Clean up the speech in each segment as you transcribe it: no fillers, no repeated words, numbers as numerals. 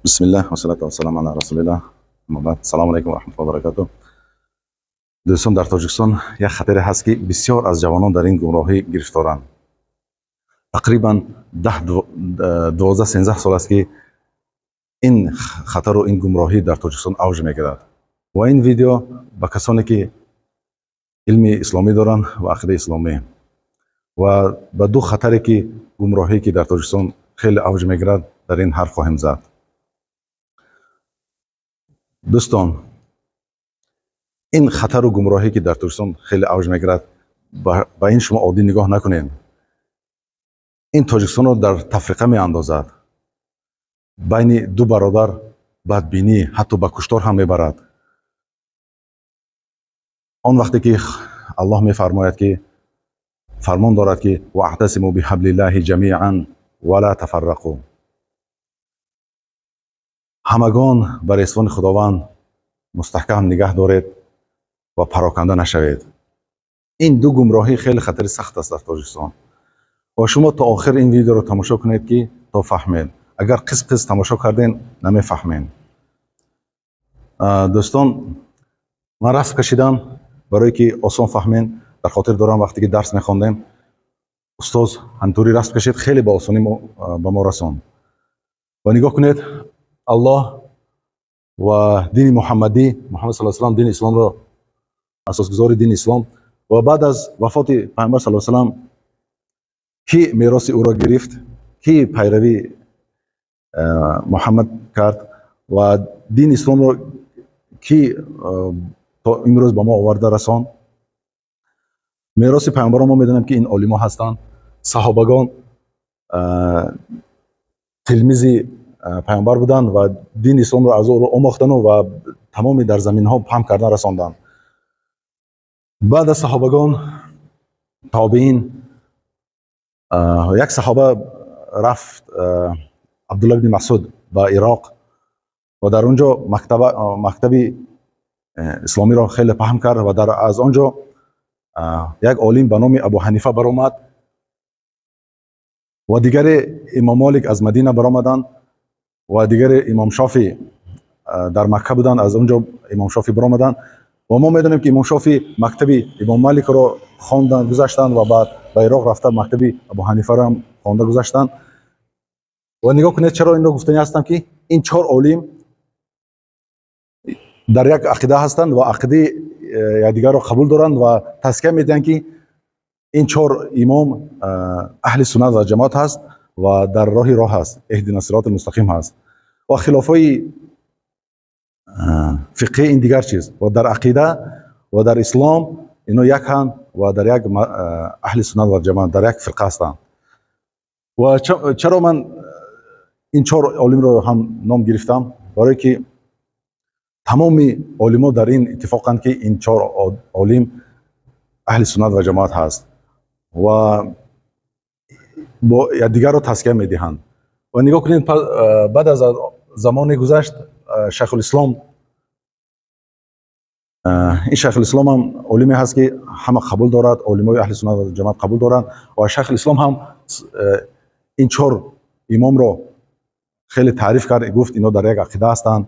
Бисмиллаҳ вассалату вассалам ала расулиллаҳ. Аммо баъд, салому алайкум ва раҳматуллоҳи ва баракатуҳ. Дӯстон, дар Тоҷикистон як хатаре ҳаст, ки бисёр аз ҷавонон дар ин гумроҳӣ гирифторанд. Тақрибан 10, 12, 13 сол аст, ки ин хатару ин гумроҳӣ дар Тоҷикистон авҷ мегирад. Ва ин видео ба касоне, ки илми исломӣ доранд ва ақидаи исломӣ, ва ба ду хатаре, ки гумроҳӣ, ки дар Тоҷикистон хеле авҷ мегирад, дар ин ҳарф хоҳем зад. Дӯстон, ин хатару гумроҳӣ, ки дар Тоҷикистон хеле авҷ мегирад, ба ин шумо оддӣ нигоҳ накунед. Ин Тоҷикистонро дар тафриқа меандозад, байни ду бародар бадбинӣ, ҳатто ба куштор ҳам мебарад. Он вақте ки Аллоҳ мефармояд, ки фармон дорад, ки واعتصموا بحبل الله جميعا ولا تفرقوا, ҳамагон ба ресвони Худованд мустаҳкам нигаҳ доред ва пароканда нашавед. Ин ду гумроҳӣ хеле хатари сахт аст дар Тоҷикистон. Ва шумо то охир ин видеоро тамошо кунед, ки то фаҳмед. Агар қисм қисм тамошо карден, намефаҳмед. Дӯстон, ман расм кашидам, барое ки осон фаҳмед. Дар хотир дорам, вақте ки дарс мехондем, устоз ҳамтури расм кашид, хеле ба осонӣ ба мо расонд. Ва нигоҳ кунед, Аллоҳ ва дини муҳаммадӣ, Муҳаммад саллаллоҳу алайҳи васаллам, дини исломро асосгузори дини ислом, ва баъд аз вафоти Пайғамбар саллаллоҳу алайҳи васаллам кӣ мероси ӯро гирифт, кӣ пайравӣ Муҳаммад кард ва дини исломро кӣ то имрӯз ба мо оварда расонд? Мероси пайғамбарон, мо медонем, ки ин олимо ҳастанд. Саҳобагон тилмизи пайғамбар буданд ва дини исломро аз ӯ омӯхтану ва тамоми дар заминҳо паҳн кардан расонданд. Баъд аз саҳобагон тобеин. Як саҳоба рафт, Абдулла ибни Масуд, ба Ироқ ва дар он ҷо мактаби исломиро хеле паҳн кард ва аз он ҷо як олим ба номи Абу Ҳанифа баромад ва дигаре Имом Молик аз Мадина баромаданд ва дигаре Имом Шофӣ дар Макка буданд, аз он ҷо Имом Шофӣ баромаданд. Ва мо медонем, ки Имом Шофӣ мактаби Имом Маликро хонданд, гузаштанд ва баъд ба Ироқ рафта, мактаби Абу Ҳанифаро ҳам хонда гузаштанд. Ва нигоҳ кунед, чаро инро гуфтанӣ ҳастам, ки ин чор олим дар як ақида ҳастанд ва ақидаи якдигарро қабул доранд ва тазкия медиҳанд, ки ин чор имом аҳли суннат ва ҷамоат ҳаст ва дар роҳи роҳ ҳаст, اهدنا الصراط المستقیم ҳаст. Ва хилофҳои фиқҳӣ ин дигар чиз, ва дар ақида ва дар ислом ино яканд ва дар як аҳли суннат ва ҷамоат, дар як фирқа ҳастанд. Ва чаро ман ин чор олимро ҳам ном гирифтам? Барое ки тамоми олимо дар ин иттифоқанд, ки ин чор олим аҳли суннат ва ҷамоат ҳаст ва бо якдигарро тазкия медиҳанд. Ва нигоҳ кунед, баъд аз замоне гузашт, Шайхулислом, ин Шайхулислом ҳам олиме ҳаст, ки ҳама қабул дорад, олимои аҳли суннат ва ҷамоат қабул доранд. Ва Шайхулислом ҳам ин чор имомро хеле таъриф кард, гуфт, ино дар як ақида ҳастанд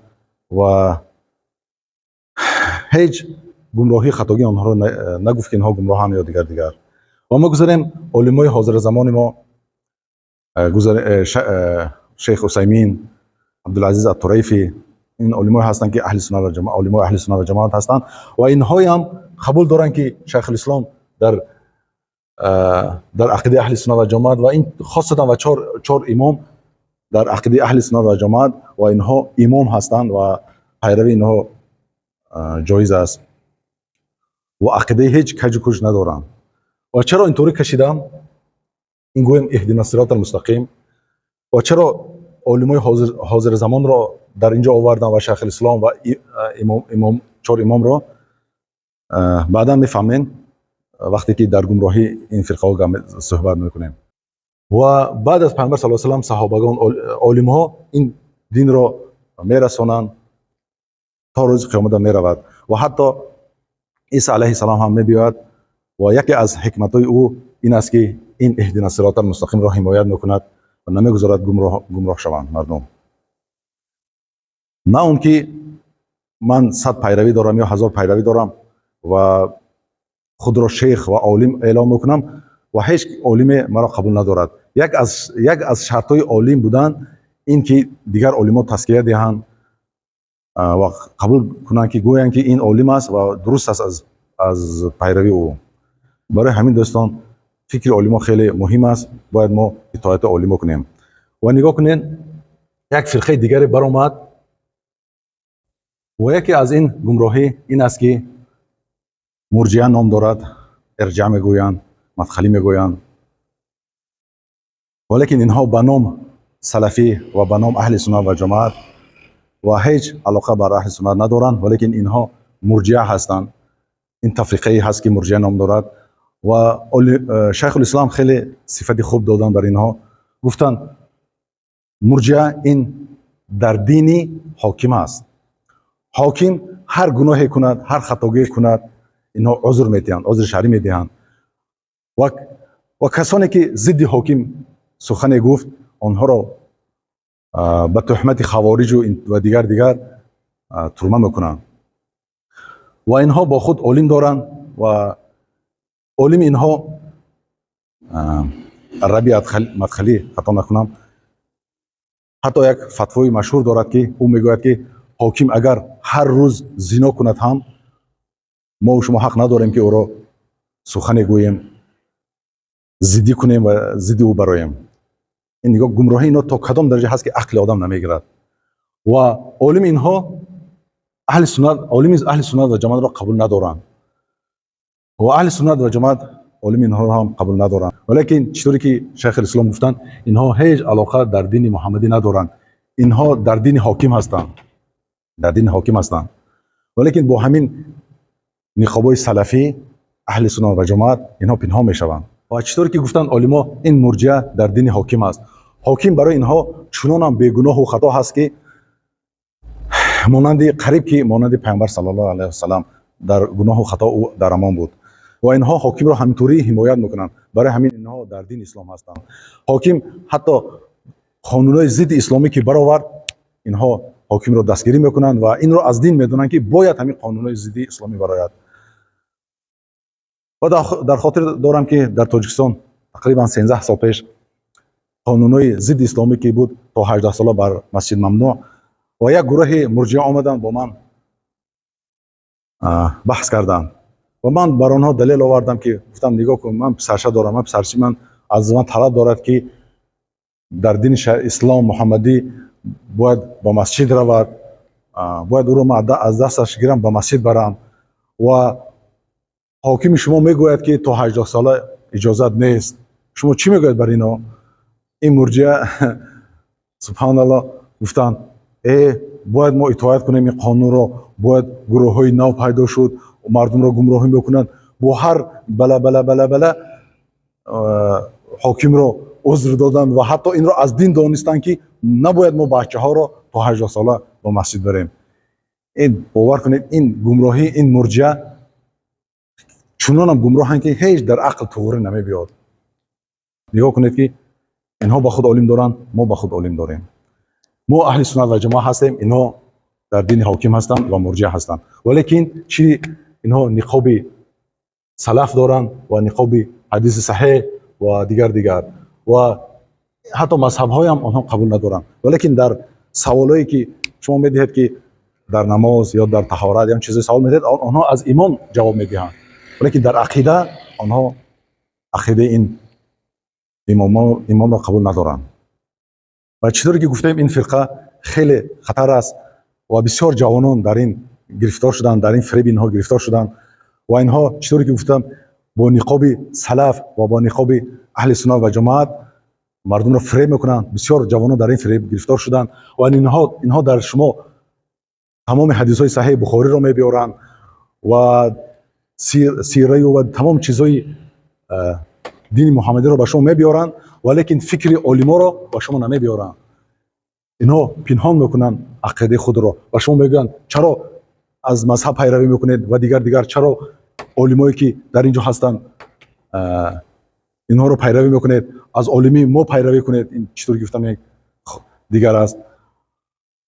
ва ҳеҷ гумроҳии хатогии онҳоро нагуфт, ки инҳо гумроҳанд ё дигар дигар. Ва мо гузарем олимои ҳозиразамони мо, Шейх Усаймин, Абдулазиз Аттурайфи, ин олимое ҳастанд, ки аҳли суннат ва ҷамоат, олимои аҳли суннат ва ҷамоат ҳастанд ва инҳоям қабул доранд, ки Шайхулислом дар ақидаи аҳли суннат ва ҷамоат ва ин хосатан ва чор имом дар ақидаи аҳли суннат ва ҷамоат ва инҳо имом ҳастанд ва пайравии инҳо ҷоиз аст ва ақидаи ҳеҷ каҷу куж надоранд. Ва чаро инторӣ кашидам? Ин гӯем اهدنا الصراط المستقیم. Ва чаро олимои ҳозиразамонро дар инҷо овардам ва Шайхулислом ва имом, чор имомро, баъдан мефаҳмем, вақте ки дар гумроҳии ин фирқаҳо суҳбат мекунем. Ва баъд аз Пайғамбар саллаллоҳу алайҳи васаллам саҳобагон, олимҳо ин динро мерасонанд, то рӯзи қиёмата меравад. Ва ҳатто Иса алайҳи салом ҳам мебиёяд ва яке аз ҳикматҳои ӯ ин аст, ки ин اهدنا الصراط المستقیم ро ҳимоят мекунад ва намегузорад гумроҳ шаванд мардум. На он ки ман 100 пайравӣ дорам ё 1000 пайравӣ дорам ва худро шейх ва олим эълон мекунам ва ҳеҷ олиме маро қабул надорад. Як аз шартҳои олим будан ин ки дигар олимон тазкия диҳанд ва қабул кунанд, ки гӯянд, ки ин олим аст ва дуруст аст аз пайравии ӯ. Барои ҳамин, дӯстон, фикри олимо хеле муҳим аст, бояд мо итоати олимо кунем. Ва нигоҳ кунед, як фирқаи дигаре баромад ва яке аз ин гумроҳӣ ин аст, ки мурҷиа ном дорад, ирҷа мегӯянд, мадхалӣ мегӯянд, валекин инҳо ба ном салафӣ ва ба ном аҳли суннат ва ҷамоат ва ҳеҷ алоқа бар аҳли суннат надоранд, валекин инҳо мурҷиа ҳастанд. Ин тафриқае ҳаст, ки мурҷиа ном дорад. Ва Шайхулислам хеле сифати хуб доданд бар инҳо, гуфтанд: мурҷиа ин дар дини ҳоким аст. Ҳоким ҳар гуноҳе кунад, ҳар хатогие кунад, инҳо узр медиҳанд, узри шаръӣ медиҳанд ва касоне ки зидди ҳоким сухане гуфт, онҳоро ба туҳмати хавориҷу ва дигар дигар турма мекунанд. Ва инҳо бо худ олим доранд ва олими инҳо Раби Мадхалӣ, хато накунам, ҳатто як фатвои машҳур дорад, ки ӯ мегӯяд, ки ҳоким агар ҳар рӯз зино кунад ҳам, мо шумо ҳақ надорем, ки ӯро сухане гӯем, зиддӣ кунем ва зидди ӯ бароем. Ин нигоҳ, гумроҳии инҳо то кадом дараҷа ҳаст, ки ақли одам намегирад. Ва олими инҳо аҳли суннат, олими аҳли суннат ва ҷамоатро қабул надоранд ва аҳли суннат ва ҷамоат олими инҳоро ҳам қабул надоранд. Валекин чӣ тавре ки Шайхулислом гуфтанд, инҳо ҳеҷ алоқа дар дини муҳаммадӣ надоранд, инҳо дар дини ҳоким ҳастанд, дар дини ҳоким ҳастанд, валекин бо ҳамин ниқобҳои салафӣ, аҳли суннат ва ҷамоат инҳо пинҳон мешаванд. Ва чӣ тавре ки гуфтанд олимо, ин мурҷиа дар дини ҳоким аст. Ҳоким барои инҳо чунонам бегуноҳу хато ҳаст, ки монанди қариб ки монанди Пайғамбар саллаллоҳу алайҳи васаллам дар гуноҳу хато ӯ дар амон буд. Ва инҳо ҳокимро ҳаминтурӣ ҳимоят мекунанд. Барои ҳамин инҳо дар дини ислом ҳастанд. Ҳоким ҳатто қонунҳои зидди исломӣ ки баровард, инҳо ҳокимро дастгирӣ мекунанд ва инро аз дин медонанд, ки бояд ҳамин қонунҳои зидди исломӣ барояд. Ва дар хотир дорам, ки дар Тоҷикистон тақрибан 13 сол пеш қонунҳои зидди исломӣ ки буд, то 18 сола бар масҷид мамнӯъ, ва як гурӯҳи мурҷиа омаданд, бо ман баҳс карданд ва ман бар онҳо далел овардам, ки гуфтам: нигоҳ кун, ман писарша дорам, ман писарчи ман аз ман талаб дорад, ки дар дини ислом муҳаммадӣ бояд ба масҷид равад, бояд ӯро ман аз дасташ гирам, ба масҷид барам ва ҳокими шумо мегӯяд, ки то 18 сола иҷозат нест. Шумо чӣ мегӯяд бар ино? Ин мурҷиа, субҳаналлоҳ, гуфтанд: э, бояд мо итоат кунем ин қонунро, бояд, гурӯҳҳои нав пайдо шуд, мардумро гумроҳӣ мекунанд. Бо ҳар бала бала бала бала ҳокимро узр доданд ва ҳатто инро аз дин донистанд, ки набояд мо бачаҳоро то 18 сола ба масҷид барем. Ин, бовар кунед, ин гумроҳӣ, ин мурҷиа чунонам гумроҳанд, ки ҳеҷ дар ақл туғрӣ намебиёд. Нигоҳ кунед, ки инҳо ба худ олим доранд, мо ба худ олим дорем. Мо аҳли суннат ва ҷамоа ҳастем, инҳо дар дини ҳоким ҳастанд ва мурҷиа ҳастанд. Валекин чӣ, инҳо ниқоби салаф доранд ва ниқоби ҳадиси саҳеҳ ва дигар дигар ва ҳатто мазҳабҳоям онҳо қабул надоранд. Валекин дар саволое ки шумо медиҳед, ки дар намоз ё дар таҳорат ё чизе савол медиҳед, онҳо аз имон ҷавоб медиҳанд, валекин дар ақида онҳо ақидаи ин имомро қабул надоранд. Ва чӣ тавре ки гуфтем, ин фирқа хеле хатар аст ва бисёр ҷавонон дар ин гирифтор шуданд, дар ин фиреби инҳо гирифтор шуданд. Ва инҳо, чӣ тавре ки гуфтам, бо ниқоби салаф ва бо ниқоби аҳли суннат ва ҷамоат мардумро фиреб мекунанд. Бисёр ҷавонон дар ин фиреб гирифтор шуданд. Ва инҳо дар шумо тамоми ҳадисҳои саҳеҳи Бухориро мебиёранд ва сираю ва тамом чизҳои дини муҳаммадиро ба шумо мебиёранд, валекин фикри олиморо ба шумо намебиёранд. Инҳо пинҳон мекунанд ақидаи худро ва шумо мегӯянд: чаро аз мазҳаб пайравӣ мекунед ва дигар дигар, чаро олимое ки дар ин ҷо ҳастанд, инҳоро пайравӣ мекунед, аз олимии мо пайравӣ кунед. Ин чӣ тавр гуфтам, як дигар аст.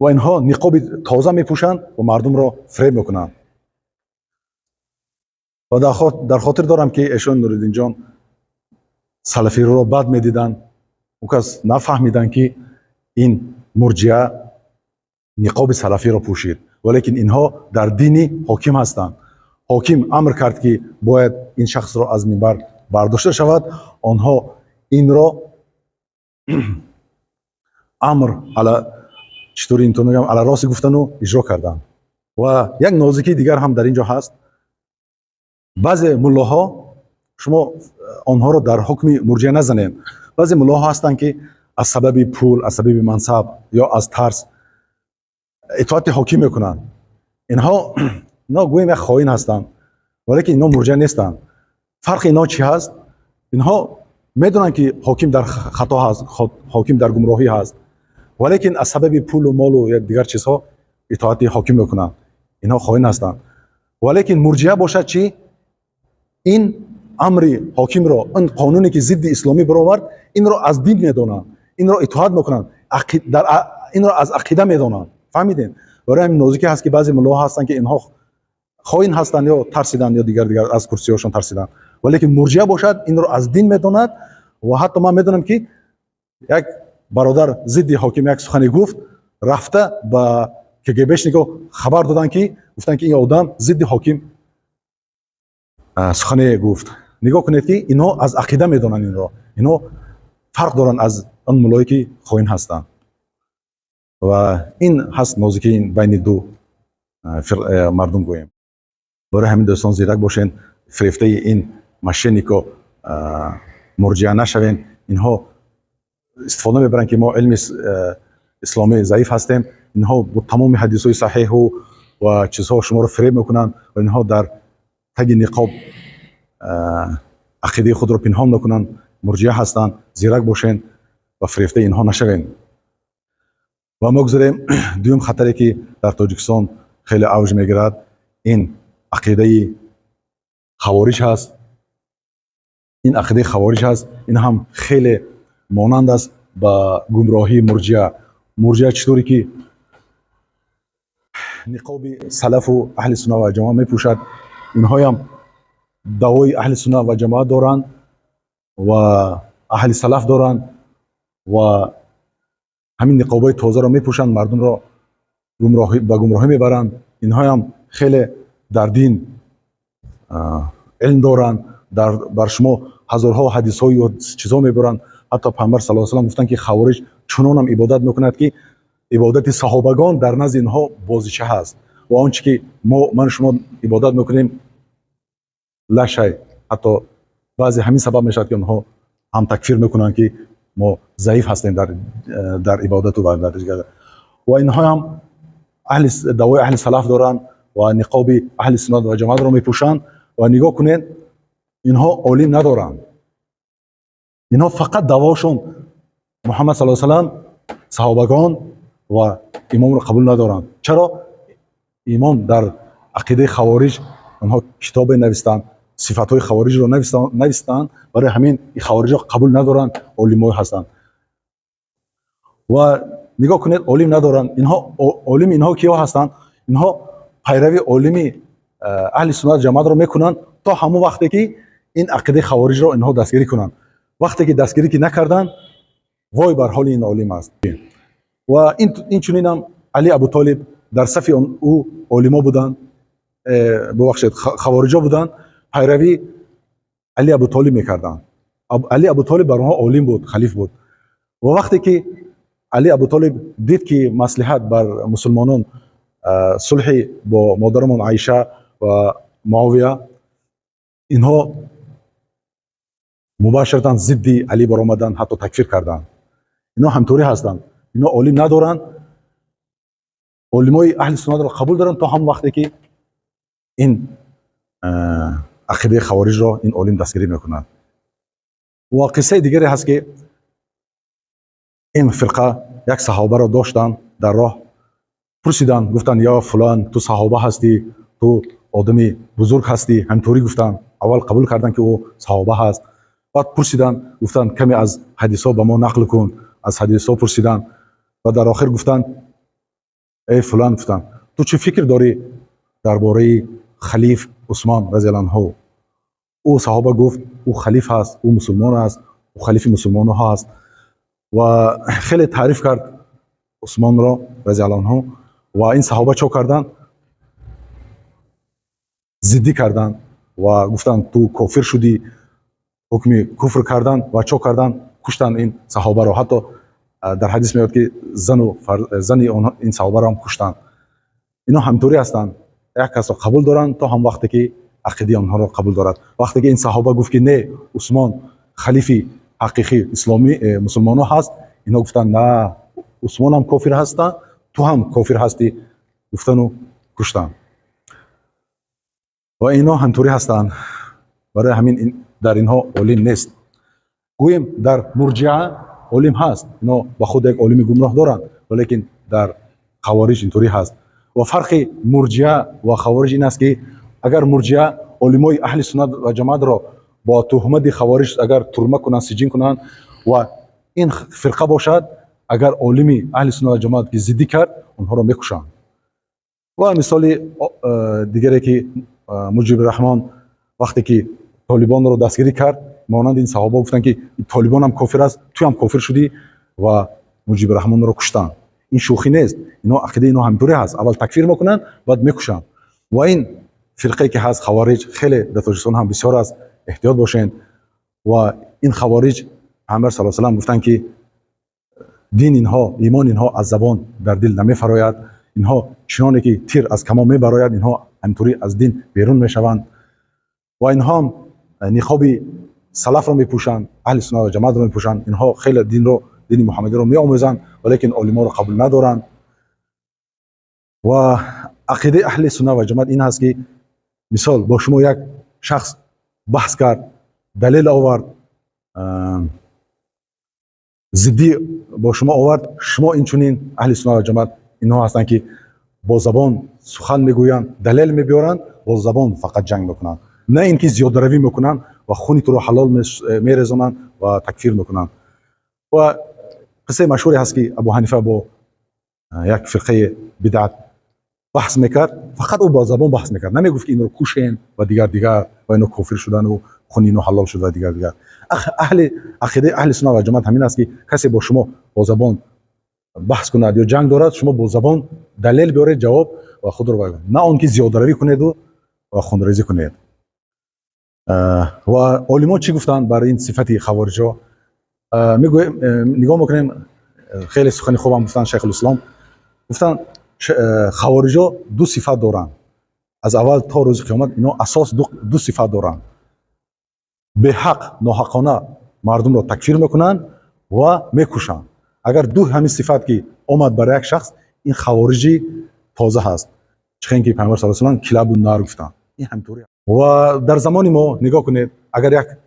Ва инҳо ниқоби тоза мепӯшанд ва мардумро фиреб мекунанд. Ва дар хотир дорам, ки эшон, Нуриддинҷон, салафиро бад медиданд. Он кас нафаҳмиданд, ки ин мурҷиа ниқоби салафиро пӯшид, валекин инҳо дар дини ҳоким ҳастанд. Ҳоким амр кард, ки бояд ин шахсро аз минбар бардошта шавад. Онҳо инро амр ала чӣ интон мегӯям, ала роси гуфтану иҷро карданд. Ва як нозикии дигар ҳам дар ин ҷо ҳаст. Баъзе муллоҳо, шумо онҳоро дар ҳукми мурҷиа назанед, баъзе муллоҳо ҳастанд, ки аз сабаби пул, аз сабаби мансаб ё аз тарс итоати ҳоким мекунанд. Инҳо гӯем як хоин ҳастанд, валекин инҳо мурҷиа нестанд. Фарқи инҳо чӣ ҳаст? Инҳо медонанд, ки ҳоким дар хато ҳаст, ҳоким дар гумроҳӣ ҳаст, валекин аз сабаби пулу молу дигар чизҳо итоати ҳоким мекунанд. Инҳо хоин ҳастанд. Валекин мурҷиа бошад чӣ? Ин амри ҳокимро, ин қонуне, ки зидди исломӣ баровард, инро аз дин медонанд, инро итоат мекунанд, инро аз ақида медонанд. Фаҳмидем? Барои ҳамин нозикӣ ҳаст, ки баъзе муллоҳо ҳастанд, ки инҳо хоин ҳастанд ё тарсиданд, ё дигар дигар, аз курсиҳошон тарсиданд. Валекин мурҷиа бошад, инро аз дин медонад. Ва ҳатто ман медонам, ки як бародар зидди ҳоким як сухане гуфт, рафта ба КГБшнико хабар доданд, ки гуфтанд, ки ин одам зидди ҳоким сухане гуфт. Нигоҳ кунед, ки инҳо аз ақида медонанд инро. Инҳо фарқ доранд аз он муллое, ки хоин ҳастанд. Ва ин ҳаст нозикии байни ду мардум гӯем. Барои ҳамин, дӯстон, зирак бошен, фирефтаи ин мошеннико мурҷиа нашавем. Инҳо истифода мебаранд, ки мо илми исломӣ заиф ҳастем. Инҳо бо тамоми ҳадисҳои саҳеҳу ва чизҳо шуморо фиреб мекунанд ва инҳо дар таги ниқоб ақидаи худро пинҳон мекунанд, мурҷиа ҳастанд. Зирак бошен ва фирефтаи инҳо нашавем. Ва мо гузарем дуюм хатаре, ки дар Тоҷикистон хеле авҷ мегирад, ин ақидаи хавориҷ ҳаст. Ин ақидаи хавориҷ ҳаст. Ин ҳам хеле монанд аст ба гумроҳии мурҷиа. Мурҷиа чӣ тавре ки ниқоби салафу аҳли сунна ва ҷамоа мепӯшад, инҳоям даъвои аҳли сунна ва ҷамоат доранд ва аҳли салаф доранд ва ҳамин ниқобҳои тозаро мепӯшанд, мардумро ба гумроҳӣ мебаранд. Инҳоям хеле дар дин илм доранд, бар шумо ҳазорҳо ҳадисҳою чизҳо мебаранд. Ҳатто Пайғамбар саллаллоҳу алайҳи васаллам гуфтанд, ки хавориҷ чунонам ибодат мекунад, ки ибодати саҳобагон дар назди инҳо бозича ҳаст ва он чи ки мо, ману шумо ибодат мекунем, ла шай. Ҳатто баъзе ҳамин сабаб мешавад, ки онҳо ҳам такфир мекунанд, ки мо заиф ҳастем дар ибодату ва дар дигар. Ва инҳоям аҳли даъвои аҳли салаф доранд ва ниқоби аҳли суннат ва ҷамоатро мепӯшанд. Ва нигоҳ кунед, инҳо олим надоранд. Инҳо фақат даъвошон Муҳаммад саллаллоҳу салам, саҳобагон ва имомро қабул надоранд. Чаро имом дар ақидаи хавориҷ онҳо китобе навистанд, сифатҳои хавориҷро навистанд. Барои ҳамин хавориҷро қабул надоранд, олимҳое ҳастанд. Ва нигоҳ кунед, олим надоранд инҳо. Олими инҳо киҳо ҳастанд? Инҳо пайрави олими аҳли суннат ҷамоатро мекунанд то ҳамон вақте ки ин ақидаи хавориҷро инҳо дастгирӣ кунанд. Вақте ки дастгирӣ ки накарданд, вой бар ҳоли ин олим аст. Ва ин чунинам Али Абутолиб дар сафи ӯ олимо буданд, бубахшед, хавориҷо буданд, пайравӣ Али Абутолиб мекарданд. Али Абутолиб бар онҳо олим буд, халиф буд. Ва вақте ки Али Абутолиб дид, ки маслиҳат бар мусулмонон сулҳи бо модарамон Аиша ва Муовия, инҳо мубоширатан зидди Али баромаданд, ҳатто такфир карданд. Инҳо ҳамторӣ ҳастанд. Инҳо олим надоранд, олимои аҳли суннатро қабул доранд то ҳамон вақте ки ин ақидаи хавориҷро ин олим дастгирӣ мекунад. Ва қиссаи дигаре ҳаст, ки ин фирқа як саҳобаро доштанд дар роҳ, пурсиданд, гуфтанд: «Ё фулан, ту саҳоба ҳастӣ, ту одами бузург ҳастӣ». Ҳамторӣ гуфтанд. Аввал қабул карданд, ки ӯ саҳоба ҳаст. Баъд пурсиданд, гуфтанд: «Каме аз ҳадисҳо ба мо нақл кун». Аз ҳадисҳо пурсиданд ва дар охир гуфтанд Эй фулан, гуфтанд, ту чӣ фикр дорӣ дар бораи халиф Усмон разияллоҳу анҳу? Ӯ саҳоба гуфт: ӯ халиф аст, ӯ мусулмон аст, ӯ халифи мусулмонҳо аст. Ва хеле таъриф кард Усмонро разияллоҳу анҳу. Ва ин саҳоба чо карданд? Зиддӣ карданд ва гуфтанд: ту кофир шудӣ. Ҳукми куфр карданд ва чо карданд? Куштанд ин саҳобаро. Ҳатто дар ҳадис меояд, ки зану зани ин саҳобаро ҳам куштанд. Инҳо ҳамторӣ ҳастанд, як касро қабул доранд то ҳам вақте ки ақидаи онҳоро қабул дорад. Вақте ки ин саҳоба гуфт, ки не, Усмон халифи ҳақиқии исломӣ мусулмонҳо ҳаст, инҳо гуфтанд: на, Усмон ҳам кофир ҳастанд, ту ҳам кофир ҳастӣ, гуфтану куштанд. Ва инҳо ҳамторӣ ҳастанд. Барои ҳамин дар инҳо олим нест. Гӯем, дар мурҷиа олим ҳаст, инҳо ба худ як олими гумроҳ доранд, валекин дар хавориҷ инторӣ ҳаст. Ва фарқи мурҷиа ва хавориҷ ин аст, ки агар мурҷиа олимои аҳли суннат ва ҷамоатро бо туҳмати хавориҷ агар турма кунанд, сиҷин кунанд, ва ин фирқа бошад, агар олими аҳли суннат ва ҷамоат ки зиддӣ кард, онҳоро мекушанд. Ва мисоли дигаре, ки Муҷиб Раҳмон вақте ки толибонро дастгирӣ кард, монанди ин саҳоба гуфтанд, ки толибон ҳам кофир аст, ту ҳам кофир шудӣ, ва Муҷиб Раҳмонро куштанд. Ин шӯхӣ нест. Инҳо ақидаи инҳо ҳаминтуре ҳаст: аввал такфир мекунанд, баъд мекушанд. Ва ин фирқае ки ҳаст, хавориҷ, хеле дар Тоҷикистон ҳам бисёр аст, эҳтиёт бошед. Ва ин хавориҷ, Паёмбар саллаллоҳу алайҳи васаллам гуфтанд, ки дин инҳо, имон инҳо аз забон дар дил намефарояд. Инҳо чуноне ки тир аз камон мебарояд, инҳо ҳаминтури аз дин берун мешаванд. Ва инҳо ҳам ниқоби салафро мепӯшанд, аҳли суннат ва ҷамоатро мепӯшанд. Инҳо хеле динро, дини муҳаммадиро меомӯзанд, валекин олиморо қабул надоранд. Ва ақидаи аҳли суннат ва ҷамоат ин ҳаст, ки мисол бо шумо як шахс баҳс кард, далел овард, зиддӣ бо шумо овард, шумо инчунин, аҳли суннат ва ҷамоат инҳо ҳастанд, ки бо забон сухан мегӯянд, далел мебиёранд, бо забон фақат ҷанг мекунанд, на ин ки зиёдаравӣ мекунанд ва хуни туро ҳалол мерезонанд ва такфир мекунанд. Ва қиссаи машҳуре ҳаст, ки Абу Ҳанифа бо як фирқаи бидъат баҳс мекард. Фақат ӯ бо забон баҳс мекард, намегуфт, ки инро кушен ва дигар дигар, ва ино кофир шудану хуни ино ҳалол шуд ва дигар дигар. Аҳли ақидаи аҳли суннат ва ҷамоат ҳамин аст, ки касе бо шумо бо забон баҳс кунад ё ҷанг дорад, шумо бо забон далел биёред, ҷавоб ва худро, на он ки зиёдаравӣ кунеду ва хунрезӣ кунед. Ва олимон чӣ гуфтанд бар ин сифати хавориҷо? Мегӯем, нигоҳ мекунем, хеле сухани хубам гуфтанд. Шайхулислом гуфтанд: хавориҷо ду сифат доранд, аз аввал то рӯзи қиёмат ино асос ду сифат доранд: беҳақ, ноҳақона мардумро такфир мекунанд ва мекушанд. Агар ду ҳамин сифат ки омад бар як шахс, ин хавориҷи тоза ҳаст, чихен ки Пайғамбар саллаллоҳу алайҳи васаллам килабу нар гуфтанд. Ин ҳамтури. Ва дар замони мо нигоҳ кунед, агар як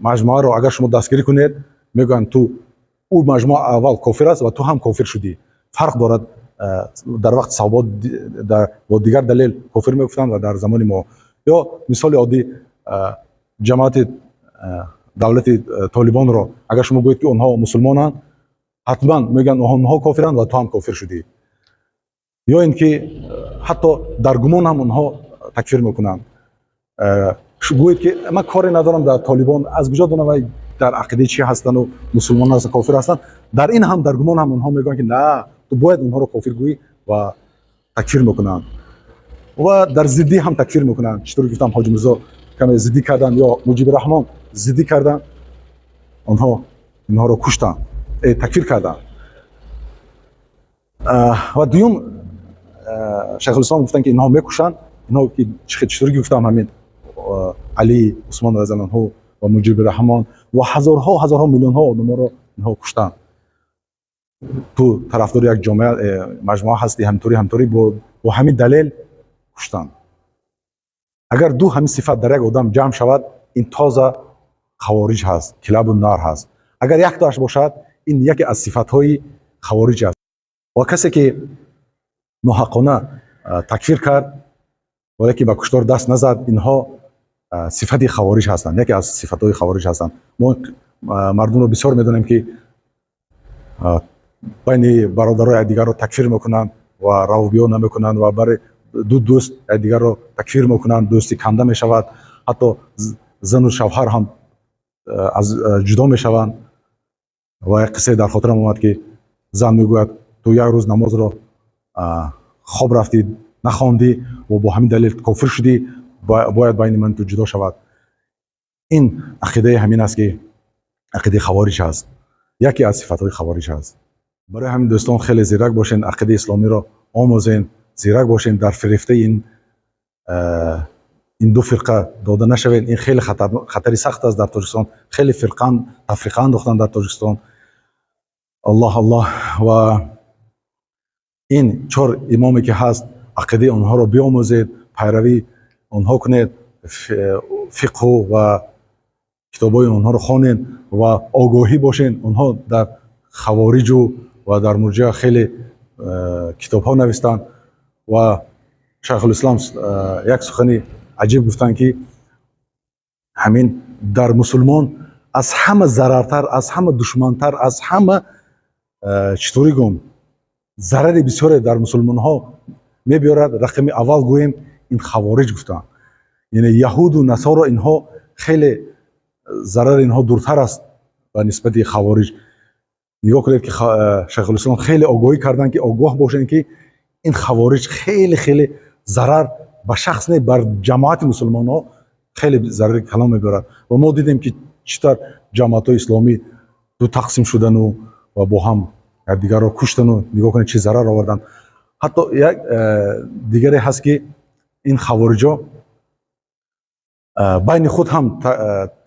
маҷмӯаро агар шумо дастгирӣ кунед, мегӯянд: ту, ӯ маҷмӯа аввал кофир аст ва ту ҳам кофир шудӣ. Фарқ дорад, дар вақти саҳобот бо дигар далел кофир мегуфтанд ва дар замони мо. Ё мисоли оддӣ, ҷамоати давлати Толибонро агар шумо гӯед, ки онҳо мусулмонанд, ҳатман мегӯянд, онҳо кофиранд ва ту ҳам кофир шудӣ. Ё ин ки ҳатто дар гумон ҳам онҳо такфир мекунанд. Гӯед, ки ман коре надорам дар Толибон, аз куҷо донам вай дар ақидаи чӣ ҳастанду мусулмон ҳастанд, кофир ҳастанд, дар ин ҳам, дар гумон ҳам онҳо мегӯянд, ки на, ту бояд онҳоро кофир гӯӣ, ва такфир мекунанд. Ва дар зиддӣ ҳам такфир мекунанд. Чӣ тавр гуфтам, Ҳоҷи Мирзо каме зиддӣ карданд ё Муҷиби Раҳмон зиддӣ карданд, онҳо инҳоро куштанд, такфир карданд. Ва дуюм, Шайхулислом гуфтанд, ки инҳо мекушанд. Инҳо ки чӣ тавр гуфтам, ҳамин Али, Усмон разияллоҳу анҳу ва Муҷиби Раҳмон ва ҳазорҳо ҳазорҳо, миллионҳо одаморо инҳо куштанд. Ту тарафдори як ҷомеа, маҷмӯа ҳастӣ, ҳамторӣ бо ҳамин далел куштанд. Агар ду ҳамин сифат дар як одам ҷамъ шавад, ин тоза хавориҷ ҳаст, килабу нар ҳаст. Агар яктоаш бошад, ин яке аз сифатҳои хавориҷ аст. Ва касе ки ноҳақона такфир кард, валеки ба куштор даст назад, инҳо сифати хавориҷ ҳастанд, яке аз сифатҳои хавориҷ ҳастанд. Мо мардумро бисёр медонем, ки байни бародаро якдигарро такфир мекунанд. Ва равбиё намекунанд ва барои ду дӯст якдигарро такфир мекунанд, дӯстӣ канда мешавад, ҳатто зану шавҳар ҳам аз ҷудо мешаванд. Ва як қиссае дар хотирам омад, ки зан мегӯяд: «Ту як рӯз намозро хоб рафтӣ, нахондӣ ва бо ҳамин далел кофир шудӣ, бояд байни ман ту ҷудо шавад». Ин ақидаи ҳамин аст, ки ақидаи хавориҷ ҳаст, яке аз сифатҳои хавориҷ ҳаст. Барои ҳамин, дӯстон, хеле зирак бошен, ақидаи исломиро омӯзен, зирак бошен, дар фирефтаи ин ду фирқа дода нашавед. Ин хеле хатари сахт аст дар Тоҷикистон. Хеле фирқан тафриқа андохтанд дар Тоҷикистон. Аллоҳ, Аллоҳ. Ва ин чор имоме ки ҳаст, ақидаи онҳоро биомӯзед, пайравӣ онҳо кунед, фиқҳу ва китобҳои онҳоро хонед ва огоҳӣ бошед. Онҳо дар хавориҷу ва дар мурҷиа хеле китобҳо навистанд. Ва Шайхулислом як сухани аҷиб гуфтанд, ки ҳамин дар мусулмон аз ҳама зарартар, аз ҳама душмантар, аз ҳама, чӣ гӯм, зарари бисёре дар мусулмонҳо мебиёрад, рақами аввал гӯем, ин хавориҷ гуфтанд. Яъне яҳуду насоро, инҳо хеле зарари инҳо дуртар аст ба нисбати хавориҷ. Нигоҳ кунед, ки Шайхулислом хеле огоҳӣ карданд, ки огоҳ бошед, ки ин хавориҷ хеле хеле зарар ба шахс не, бар ҷамоати мусулмонҳо хеле зарари калон мебиёрад. Ва мо дидем, ки чӣ тавр ҷамоатҳои исломӣ ду тақсим шудану ва бо ҳам якдигарро куштану нигоҳ кунед, чӣ зарар оварданд. Ҳатто як дигаре ҳаст, ки ин хавориҷо байни худ ҳам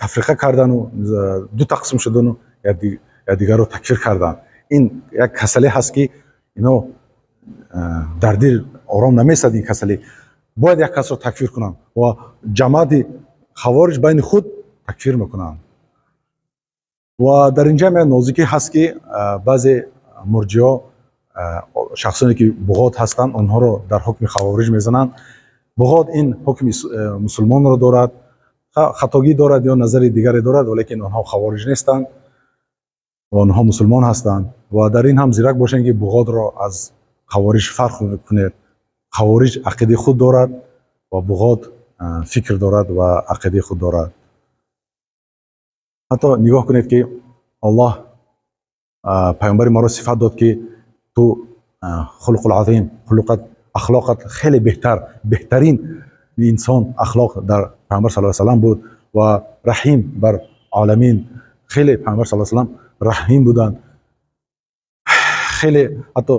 тафриқа кардану ду тақсим шудану якдигарро такфир карданд. Ин як касале ҳаст, ки ино дар дил ором намесад. Ин касалӣ бояд як касро такфир кунанд ва ҷамоати хавориҷ байни худ такфир мекунанд. Ва дар инҷа як нозикӣ ҳаст, ки баъзе мурҷиҳо шахсоне ки буғот ҳастанд, онҳоро дар ҳукми хавориҷ мезананд. Буғот ин ҳукми мусулмонро дорад, хатогӣ дорад ё назари дигаре дорад, валекин онҳо хавориҷ нестанд ва онҳо мусулмон ҳастанд. Ва дар ин ҳам зирак бошед, ки буғотро аз хавориҷ фарқ кунед. Хавориҷ ақидаи худ дорад ва буғот фикр дорад ва ақидаи худ дорад. Ҳатто нигоҳ кунед, ки Аллоҳ паёмбари моро сифат дод, ки ту хулқул азим, хулқат, ахлоқат хеле беҳтар, беҳтарин инсон ахлоқ дар паёмбар саллаллоҳу алайҳи васаллам буд ва раҳим бар оламин. Хеле паёмбар саллаллоҳу алайҳи васаллам раҳим буданд хеле. Ҳатто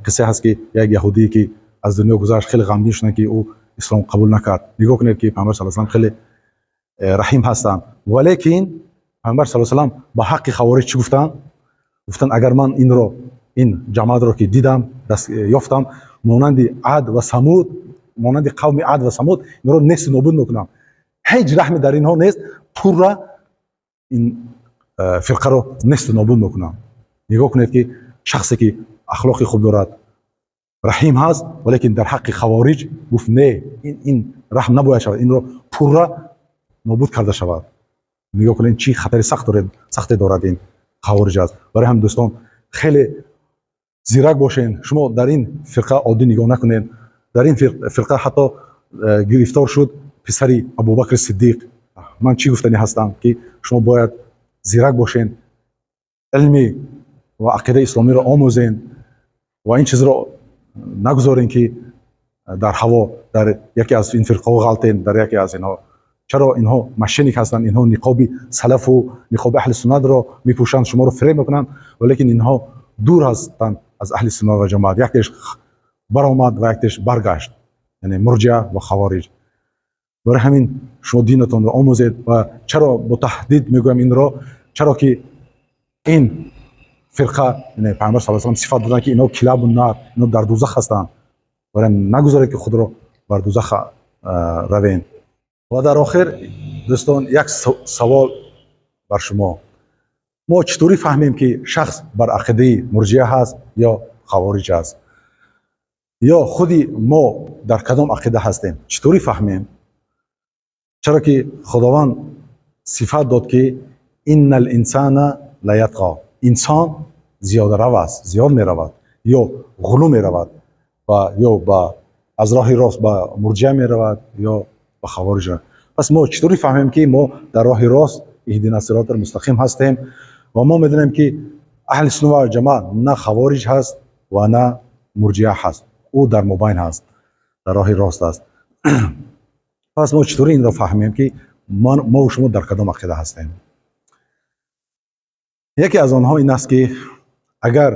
қиссе ҳаст, ки як яҳудие ки аз дунё гузашт, хеле ғамгин шуданд, ки ӯ ислом қабул накард. Нигоҳ кунед, ки паёмбар саллаллоҳу алайҳи васаллам хеле раҳим ҳастанд, валекин паёмбар саллаллоҳу алайҳи васаллам ба ҳаққи хавориҷ чӣ гуфтанд? Гуфтанд: «Агар ман инро, ин ҷамоатро ки дидам, даст ёфтам, монанди Ад ва Самуд, монанди қавми Ад ва Самуд инро несту нобуд мекунам. Ҳеҷ раҳме дар инҳо нест, пурра ин фирқаро несту нобуд мекунам». Нигоҳ кунед, ки шахсе ки ахлоқи хуб дорад, раҳим ҳаст, валекин дар ҳаққи хавориҷ гуфт: «Не, ин раҳм набояд шавад, инро пурра нобуд карда шавад». Нигоҳ кунед, чӣ хатари сахте дорад ин хавориҷ аст. Барои ҳамин, дӯстон, хеле зирак бошед. Шумо дар ин фирқа оддӣ нигоҳ накунед. Дар ин фирқа ҳатто гирифтор шуд писари Абубакри Сиддиқ. Ман чӣ гуфтанӣ ҳастам, ки шумо бояд зирак бошед, илми ва ақидаи исломиро омӯзед ва ин чизро нагузорем, ки дар ҳаво дар яке аз ин фирқаҳо ғалтен, дар яке аз инҳо. Чаро инҳо мошенник ҳастанд. Инҳо ниқоби салафу ниқоби аҳли суннатро мепӯшанд, шуморо фиреб мекунанд, валекин инҳо дур ҳастанд аз аҳли суннат ва ҷамоат. Яктеш баромад ва яктеш баргашт, яъне мурҷиа ва хавориҷ. Барои ҳамин шумо динатонро омӯзед. Ва чаро бо таҳдид мегӯям инро? Чаро ки ин фирқа, яъне паёмбар саллаллоҳу алайҳи васаллам сифат доданд, ки инҳо килабу нар, инҳо дар дузах ҳастанд. Барои нагузоред, ки худро бар дузах равед. Ва дар охир, дӯстон, як савол бар шумо: мо чӣ таврӣ фаҳмем, ки шахс бар ақидаи мурҷиа ҳаст ё хавориҷ аст, ё худи мо дар кадом ақида ҳастем? Чӣ таврӣ фаҳмем? Чаро ки Худованд сифат дод, ки инна л-инсана лаятға, инсон зиёдарав аст, зиёд меравад ё ғулу меравад. Ва ё ба аз роҳи рост ба мурҷиа меравад ё ба хавориҷ. Пас мо чӣ тавре фаҳмем, ки мо дар роҳи рост, اهدنا الصراط المستقیم, ҳастем? Ва мо медонем, ки аҳли сунна ва ҷамоат на хавориҷ ҳаст ва на мурҷиа ҳаст, ӯ дар мобайн ҳаст, дар роҳи рост аст. Пас мо чӣ тавре инро фаҳмем, ки мову шумо дар кадом ақида ҳастем? Яке аз онҳо ин аст, ки агар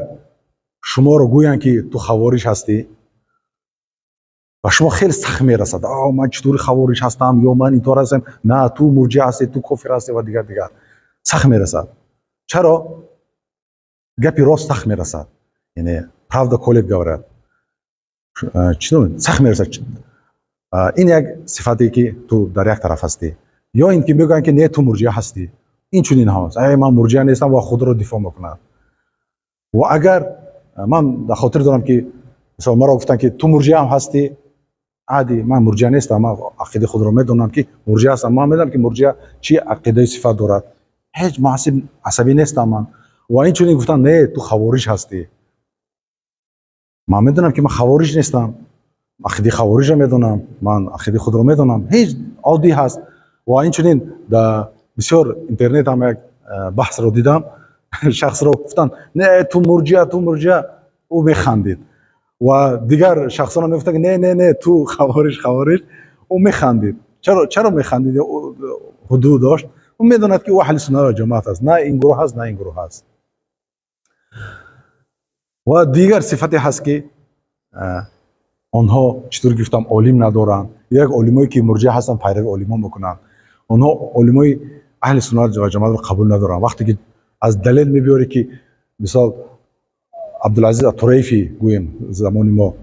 шуморо гӯянд, ки ту хавориҷ ҳастӣ, ба шумо хеле сахт мерасад: «Ман чӣ таври хавориҷ ҳастам?» ё «Ман интор ҳастам?» «На, ту мурҷиа ҳастӣ, ту кофир ҳастӣ» ва дигар дигар. Сахт мерасад. Чаро гапи рост сахт мерасад? Яъне правда колет, говорят. Чӣ сахт мерасад? Ин як сифате, ки ту дар як тараф ҳастӣ. Ё ин ки мегӯянд, ки не, ту мурҷиа ҳастӣ. Ин чунин ҳаст: «Ай, ман мурҷиа нестам», ва худро дифоъ мекунад. Ва агар ман дар хотир дорам, ки мисол маро гуфтанд, ки ту мурҷиа ҳам ҳастӣ. Ади, ман мурҷиа нестам, ман ақидаи худро медонам, ки мурҷиа ҳастам. Ман медонам, ки мурҷиа чӣ ақидаи сифат дорад. Ҳеҷ муҳассиб асабӣ нестам ман. Ва инчунин гуфтанд: «Не, ту хавориҷ ҳастӣ». Ман медонам, ки ман хавориҷ нестам, ақидаи хавориҷро медонам, ман ақидаи худро медонам. Ҳеҷ оддӣ ҳаст. Ва инчунин дар бисёр интернет ҳам як баҳсро дидам, шахсро гуфтанд: «Не, ту мурҷиа, ту мурҷиа». Ӯ механдид. Ва дигар шахсонро мегуфтанд, ки не, не, не, ту хавориҷ, хавориҷ. Ӯ механдид. Чаро, чаро механдид? Ҳудуд дошт. Ӯ медонад, ки ӯ аҳли суннат ва ҷамоат аст, на ин гурӯҳ ҳаст, на ин гурӯҳ ҳаст. Ва дигар сифате ҳаст, ки онҳо, чӣ тавр гуфтам, олим надоранд. Як олимое, ки мурҷиа ҳастанд, пайрави олимон мекунанд. Онҳо олимои аҳли суннат ва ҷамоатро қабул надоранд. Вақте ки аз далел мебиёрӣ, ки мисол Абдулазиз Атурайфи, гӯем, замони мо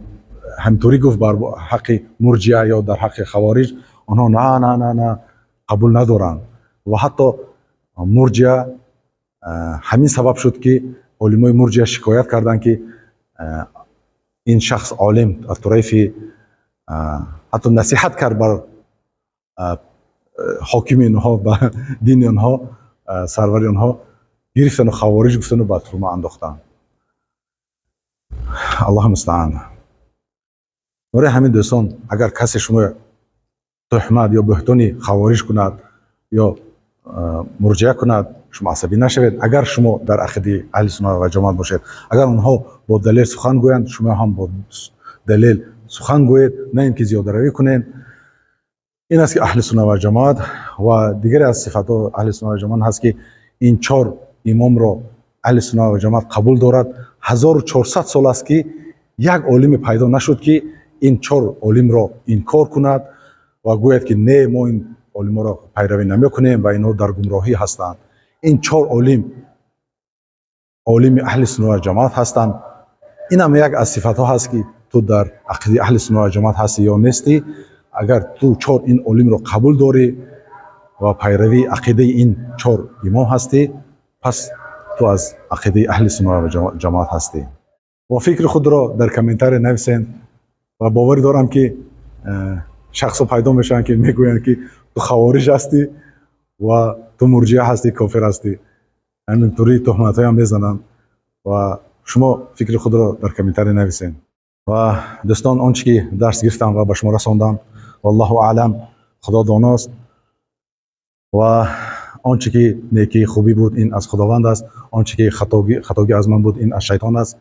ҳаминторӣ гуфт бар ҳаққи мурҷиа ё дар ҳаққи хавориҷ, онҳо на, на, на, на, қабул надоранд. Ва ҳатто мурҷиа, ҳамин сабаб шуд, ки олимои мурҷиа шикоят карданд, ки ин шахс олим Атурайфи ҳатто насиҳат кард бар ҳокими онҳо, ба дини онҳо, сарвари онҳо, гирифтану хавориҷ гуфтану ба турма андохтанд. Аллоҳу мустаан. Барои ҳамин, дӯстон, агар касе шумо туҳмат ё буҳтони хавориҷ кунад ё мурҷиа кунад, шумо асабӣ нашавед, агар шумо дар ақидаи аҳли суннат ва ҷамоат бошед. Агар онҳо бо далел сухан гӯянд, шумо ҳам бо далел сухан гӯед, на ин ки зиёдаравӣ кунед. Ин аст, ки аҳли суннат ва ҷамоат. Ва дигаре аз сифатҳо аҳли суннат ва ҷамоат ҳаст, ки ин чор имомро аҳли суннат ва ҷамоат қабул дорад. 1400 сол аст, ки як олиме пайдо нашуд, ки ин чор олимро инкор кунад ва гӯяд, ки не, мо ин олиморо пайравӣ намекунем ва инҳо дар гумроҳӣ ҳастанд. Ин чор олим олими аҳли суннат ва ҷамоат ҳастанд. Инам як аз сифатҳо ҳаст, ки ту дар ақидаи аҳли суннат ва ҷамоат ҳастӣ ё нестӣ. Агар ту чор ин олимро қабул дорӣ ва пайравии ақидаи ин чор имом ҳастӣ, пас ту аз ақидаи аҳли суннат ва ҷамоат ҳастӣ. Ва фикри худро дар комментария нависен. Ва боварӣ дорам, ки шахсҳо пайдо мешаванд, ки мегӯянд, ки ту хавориҷ ҳастӣ ва ту мурҷиа ҳастӣ, кофир ҳастӣ. Ҳамин тури туҳматҳоям мезананд. Ва шумо фикри худро дар комментария нависен. Ва дӯстон, он чи ки дарс гирифтам ва ба шумо расондам, валлоҳу аълам, Худо доност. Ва он чи ки некӣ хубӣ буд, ин аз Худованд аст. Он чи ки хатогӣ аз ман буд, ин аз шайтон аст.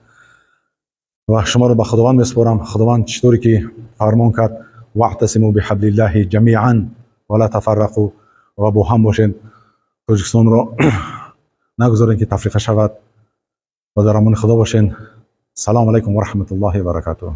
Ва шуморо ба Худованд месупорам. Худованд чӣ тавре ки фармон кард: واعتصموا بحبل الله جميعا ولا تفرقوا. Ва бо ҳам бошед, Тоҷикистонро нагузорем, ки тафриқа шавад. Ва дар амони Худо бошед. Салому алайкум ва раҳматуллоҳи ва баракатуҳ.